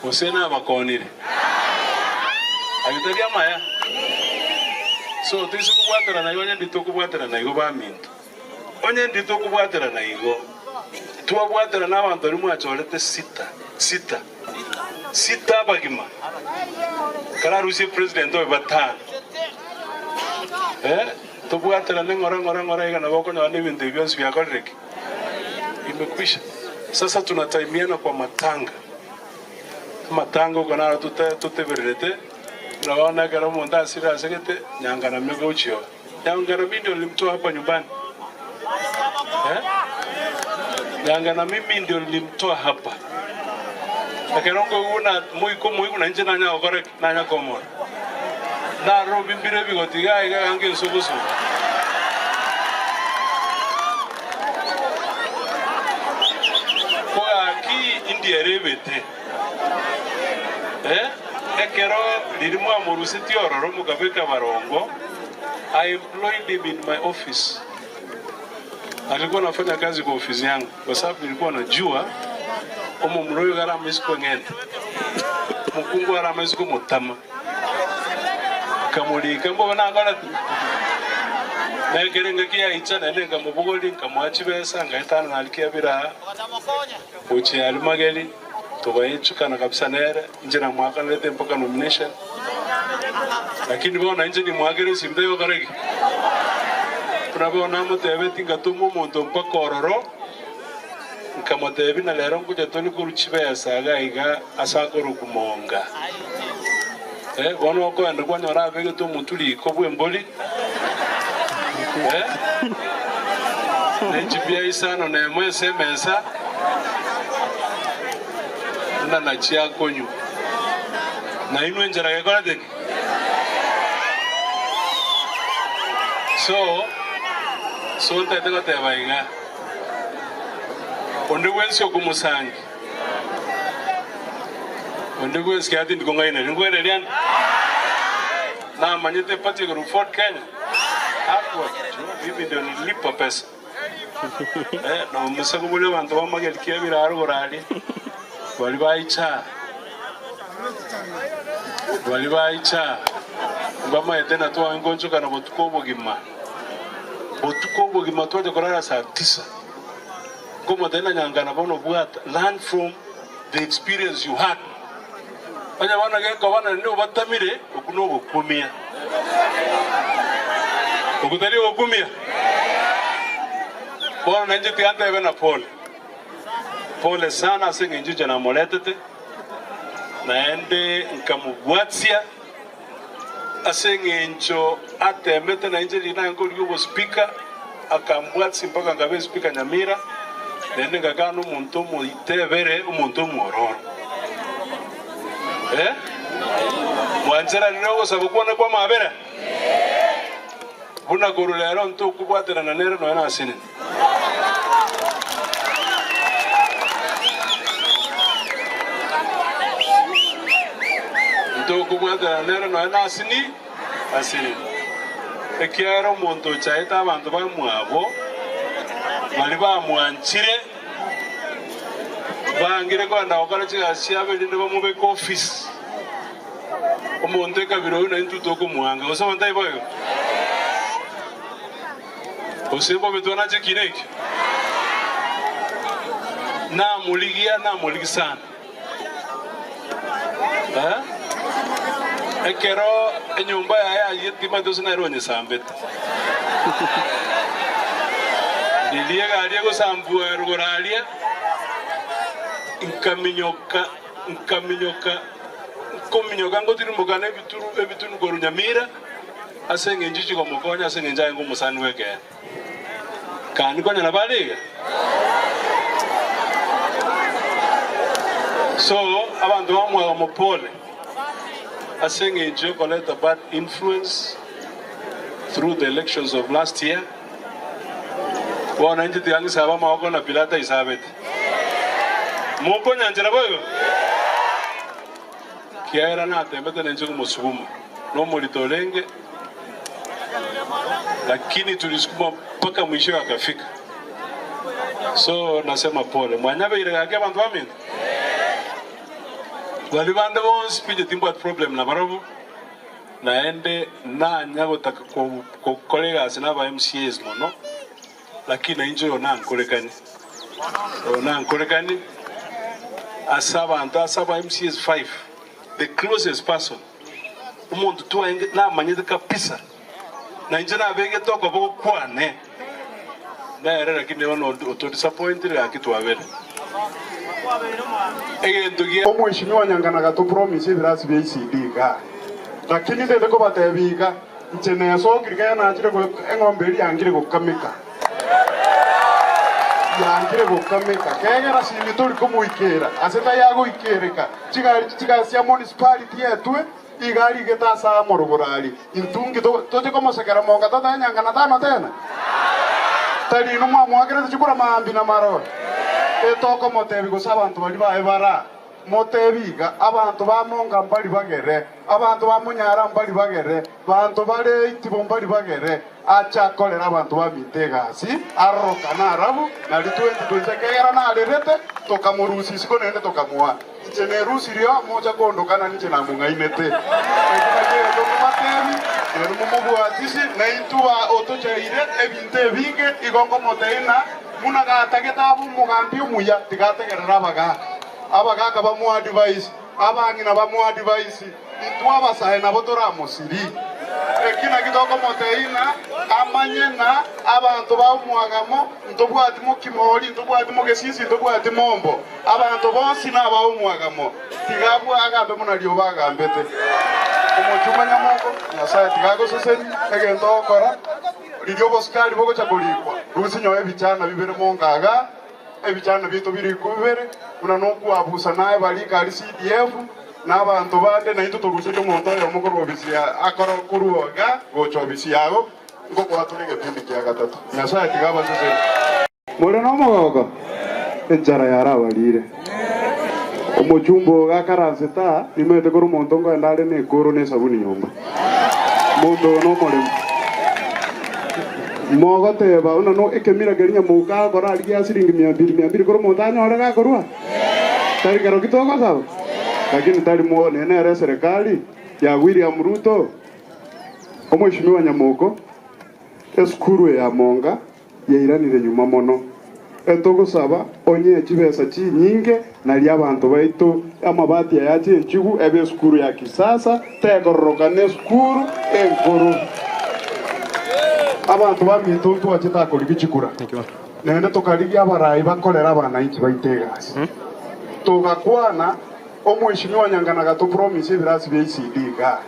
Gose nabakonire? Ayio tari amaya? So toise kobwaterana igo onye nditokobwaterana igo baminto. Onye nditokobwaterana igo, twabwaterana abanto baria mwachorete sita, sita, sita abagima, kararusie president oyo batano. Eh, tobwaterane ng'ora ng'ora ng'ora iga nabo okonyora na ebinto ebi bionsi biakorire ki? Imekwisha. Sasa tunataimiana kwa matanga. Amatanga oko naro tote totebererete, buna bono ekero omonto asire asegete, nyanganami ogochia oo. Nyanganami ndio nilimtoa hapa nyumbani. Eh? Nyanganami mimi ndio nilimtoa hapa. Ekero nkoigwa buna moika omoigwa na inche nanya gokora ki? Nanya komora. Naroro bimbire ebigoti iga iga iga ngensugusugu. Ko gaki indi ere ebete. Eh, ekero riria mwamorusetie ororo mokabeka barongo, I employed him in my office. Alikuwa anafanya kazi kwa ofisi yangu kwa sababu nilikuwa najua omomura oyo iga aramaise kweng'enta, omokungu aramaise komotama. Nkamorika mbobe nakorete. Na ekero engaki yaicha naende nkamobogoria, nkamoa chibesa, ngaetana narikia bira gochia Arimageri, togaechukana kabisa nere, inche namwakanerete mpaka nomination. Lakini bono inche nimwakere esimba egokora ki? Buna bono namotebetie ngatoma omonto mpaka ororo, nkamotebia na rero ngocha tore korwa chibesa iga iga ase akorokwa Monga. Eh, bono okoenda kwanyora abegete omotwe riko bw'embori, eh, ne chibia isano nemo ase emesa, buna nachia akonywa. Na inwe enchera gekorete ki? So, so ntagete goteba iga, onde bwensi okomosangia, onde bwensi kiagera tindi kong'ainereria, nkong'ainereria ande? Namanyete eparty ekorwa Ford Kenya, hakuwa mimi ndio nililipa pesa. Eh, na omosaku bore abanto b'amageri ebiraro borarie, baria baicha, baria baicha, mbamaete na twange gonchokana botuko obogima, botuko obogima twacha korara saa tisa, nkomotebia na nyankana bono bwata, learn from the experience you had. Onye bono gekoba naende obatamire, okwo nogokumia. Okwo tari ogokumia? Bono nainche tiga ntebe na pole. Pole sana ase eng'encho inche namoretete, naende nkamobwatia ase eng'encho atemete nainche riria naye nkorigia obospeaker, akambwatia mpaka nkaba espeaker Nyamira, naende ngakana omonto omoitebere, omonto omwororo. Eh? Mwancheranire ogosaba kwane kw'amabera? Buna korwa rero ntokobwaterana nere nonya nasenene. Ntokobwaterana nere nonya nasini asenene. Ekiagera omonto ochaete abanto bamwabo, baria bamwanchire, bangire kogenda gokora chigasi chiabo erinde bamobeke ofisi. Omonto ekabira oyio naintwe tokomwanga, gose abanto taibo igo? Gose mbobe twanache ekina ekio? Namorigia, namorigia sana. Eh? Ekero enyomba yaye yayiete timanyeti gose nere onyesambete. Riria egari egosambwa rogoro aria, nkaminyoka, nkaminyoka, nkominyoka ngotirimboka na ebituru ebitunu korwa Nyamira, Ase engencho chikomokonya, ase engencho aye ng'omosani bw'ekeene. Kani konya nabo are iga? So, abanto bamwaga mopole ase engencho yokoreta bad influence through the elections of last year. Bono inche tiga ng'isabe amaboko na Pilato aisabete. Mokonyanchera boigo? Kiagera natembete nenche komosuguma nomorito orenge, lakini tulisukuma mpaka mwishowe akafika. So nasema pole. Mwanyabeire gaki abanto baminto? Baria bande bonsi pi inche timbwati problem nabarabwo, naende nanya gotaka gokora egasi na aba MCAs mono, lakini nainche oyo nankorekani, oyo nankorekani ase abanto ase aba MCAs five, the closest person, omonto twaenge namanyete kabisa, na inche nabegete okoboko kwane. Nere lakini bono otodisappointire gaki twabere egento gia. Omweshimiwa Nyangana gatopromise ebirasi bia ECD igaa, lakini ndende kobatebia iga, inche nesokire kenya nachire eng'ombe eria yangire gokameka, yangire gokameka, kegera simi tori komoikera ase tayagoikereka, chigari chigasi chia municipality etwe, Iga arigete ase amorogoro aria, Intwe inki toche komosekera monga tata enyanga na tano tena? Tari inwe mwamoakerete chikura maambia na maroro? Etokomotebia gose abanto baria baye bara? Motebie iga, Abanto ba monga mbari bagere, abanto ba monyara mbari bagere, banto bare itibo mbari bagere. Ache akorere abanto baminto egasi, arorokane arabu, nario 2020 ekegera narerete, tokamorusia isiko naende tokamoa. Inche nerusirie mocha kondokana ninche namong'ainete. Eki nakio egento nkobatebi, nere momobwatisi, na intwe ba otochaire ebinto ebinge, igo nkomotebia ng'a buna gatagete abe omogambi omuya, tiga ategerere abagaaka. Abagaaka bamoadvise, abang'ina bamoadvise, Intwe abasae nabo toramosirie. Eki nakio tokomotebia ng'a amanye ng'a abanto ba omwagamo ntobwati mokimori, ntobwati mogesisi, ntobwati mombo. Abanto bonsi naba omwagamo. Tiga abwo agambe buna rioba agambete. Omochie omonyamoko, Nyasae tiga agosesenie egento ogokora. Riria obosikari bogocha korikwa, rusia nyowe ebichana bibere mongaga. Ebichano biaito birikwe bibere, buna nokwabusa naye barike aria CDF, na abanto bande, naintwe torusetie omonto oyomo korwa obisi ya akoro korwa iga gocha obisi yago, ngokoa tore egepindi kia gatato. Nyasae tiga abasesenie. More nomogoko? Enchara yarabarire. Omochumba oyo gakaransete aa, nimaete korwa omonto nkoenda are nekoro na esabuni nyomba. Omonto oyo nomoremu. Mogoteba, Buna no ekemira keria nyamouko agokora aria gia siringi mia mbiri mia mbiri korwa omonto anyore gakorua? Tari keroki togosaba? Lakini tari mo nere nere eserekari ya William Ruto, Omweshimiwa Nyamoko, esukuru eye ya Monga yairanire nyuma mono. Etogosaba onye chibesa chinyinge nario abanto baito amabati aya ache enchigu ebe esukuru ya kisasa tekororokana esukuru enkoro. Abanto baminto ntwachete akorigia chikura naende tokarigia abarai bakorere abanainchi baito egasi. Togakwana omweshimiwa Nyangana agatopromise ebirasi bia ECD igaa.